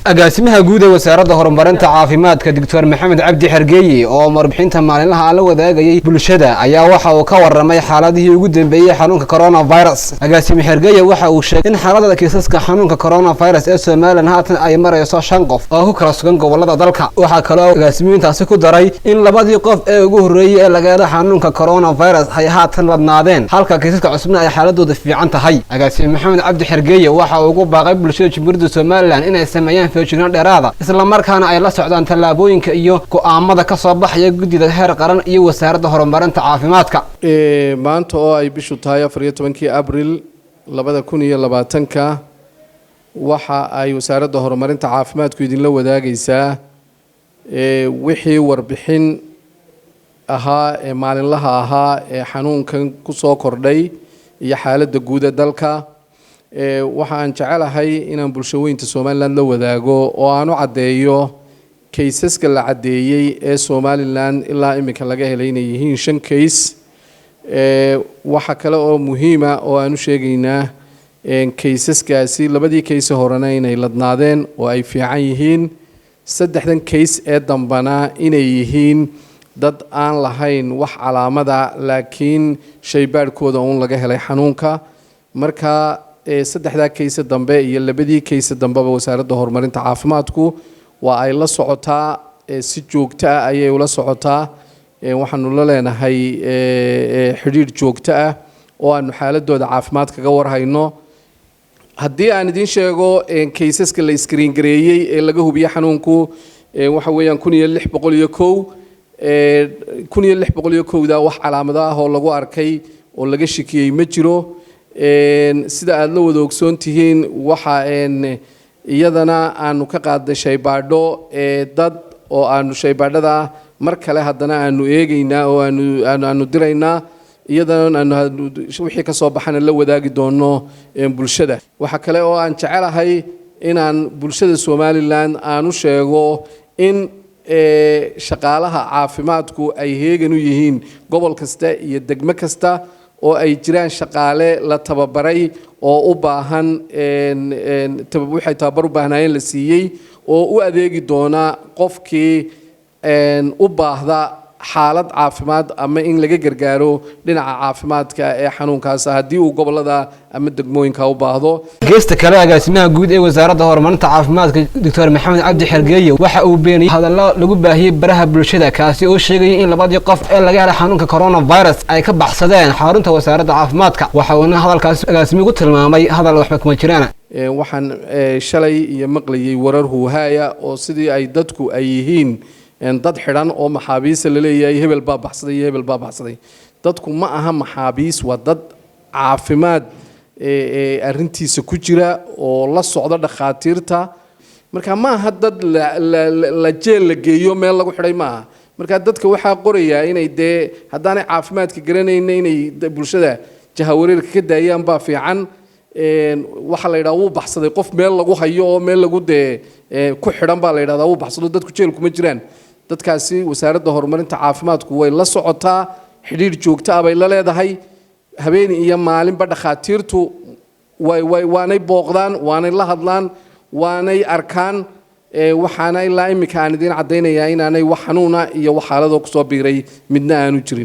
Agaasimaha guud ee Wasaaradda Horumarinta Caafimaadka, Doctor Maxamed Cabdi Xergeeye, oo warbixinta maalinlaha la wadaagayay bulshada, ayaa waxa uu ka waramay xaaladihii ugu dambeeyey xanuunka coronavirus. Agaasime Xergeeye waxa uu sheegay in xaaladda kiisaska xanuunka coronavirus ee Somaliland haatan ay marayso shan qof oo ku kala sugan gobolada dalka. Waxaa kaloo agaasimuhu intaasi ku daray in labadii qof ee ugu horreeyey ee laga helo xanuunka coronavirus ay haatan ladnaadeen, halka kiisaska cusubna ay xaaladooda fiican tahay. Agaasime Maxamed Cabdi Xergeeye waxa uu ugu baaqay bulshada Jamhuuriyadda Somaliland inay sameeyaan feejignaan dheeraada, islamarkaana ay la socdaan tallaabooyinka iyo go'aamada ka soo baxaya guddida heer qaran iyo Wasaaradda Horumarinta Caafimaadka. Maanta oo ay bishu tahay 14-kii Abril 2020-ka, waxa ay Wasaaradda Horumarinta Caafimaadku idinla wadaagaysaa wixii warbixin ahaa ee maalinlaha ahaa ee xanuunkan kusoo kordhay iyo xaaladda guud ee dalka. Waxa aan jecelahay inaan bulsho weynta Somaliland la wadaago oo aan u caddeeyo cases-ka la caddeeyey ee Somaliland ilaa iminka laga helay inay yihiin shan case. Waxa kale oo muhiima oo aan u sheegaynaa cases-kaasi, labadii case horena inay ladnaadeen oo ay fiican yihiin, saddexdan case ee dambana inay yihiin dad aan lahayn wax calaamada, laakiin shaybaadhkooda uun laga helay xanuunka. Marka saddexdaa case dambe iyo labadii case dambeba Wasaaradda Horumarinta Caafimaadku waa ay la socotaa, si joogto ah ayay ula socotaa. Waxaanu la leenahay xidhiidh joogto ah oo aanu xaaladooda caafimaad kaga warhayno. Haddii aan idiin sheego cases-ka la screen gareeyey ee laga hubiye xanuunku, waxa weeyaan 1601. 1601-da wax calaamado ah oo lagu arkay oo laga shikiyey ma jiro. Sida aada la wada ogsoon tihiin, waxa iyadana aanu ka qaadnay shaybaadho dad oo aanu shaybaadhada mar kale haddana aanu eegaynaa oo aanu diraynaa, iyadana aanu wixii ka soo baxana la wadaagi doono bulshada. Waxaa kale oo aan jecelahay inaan bulshada Somaliland aan u sheego in shaqaalaha caafimaadku ay heegan u yihiin gobol kasta iyo degmo kasta, oo ay jiraan shaqaale la tababaray oo u baahan, waxay tababar u baahnaayeen la siiyey, oo u adeegi doona qofkii u baahda xaalad caafimaad ama in laga gargaaro dhinaca caafimaadka ee xanuunkaas, haddii uu gobolada ama degmooyinka u baahdo. Geesta kale, agaasimaha guud ee Wasaaradda Horumarinta Caafimaadka, Doctor Maxamed Cabdi Xergeeye, waxa uu beeniyey hadallo lagu baahiyey baraha bulshada, kaasi oo sheegayay in labadii qof ee laga helay xanuunka coronavirus ay ka baxsadeen xarunta Wasaaradda Caafimaadka. Waxa uuna hadalkaasi agaasimihu ku tilmaamay hadal waxba kuma jiraan. Waxaan shalay iyo maqlayay warar huuhaaya oo sidii ay dadku ay yihiin dad xidhan oo maxaabiista laleeyahay, hebel baa baxsaday iyo hebel baa baxsaday. Dadku ma aha maxaabiis, waa dad caafimaad arrintiisa ku jira oo la socda dhakhaatiirta. Marka ma aha dad la jeel la geeyo, meel lagu xidhay ma aha. Marka dadka waxaa qorayaa inay dee haddaanay caafimaadka garanayna inay bulshada jahawareerka ka daayaan baa fiican. Waxaa la yidhaha wuu baxsaday, qof meel lagu hayo oo meel lagu dee ku xidhan baa la yidhahdaa wuu baxsado. Dadku jeel kuma jiraan. Dadkaasi Wasaaradda Horumarinta Caafimaadku way la socotaa, xidhiidh joogto ah bay la leedahay habeen iyo maalinba. Dhakhaatiirtu way way waanay booqdaan, waanay la hadlaan, waanay arkaan. Waxaana ilaa iminka aan idiin caddaynayaa inaanay wax xanuuna iyo wax xaaladoo kusoo biiray midna aanu jirin.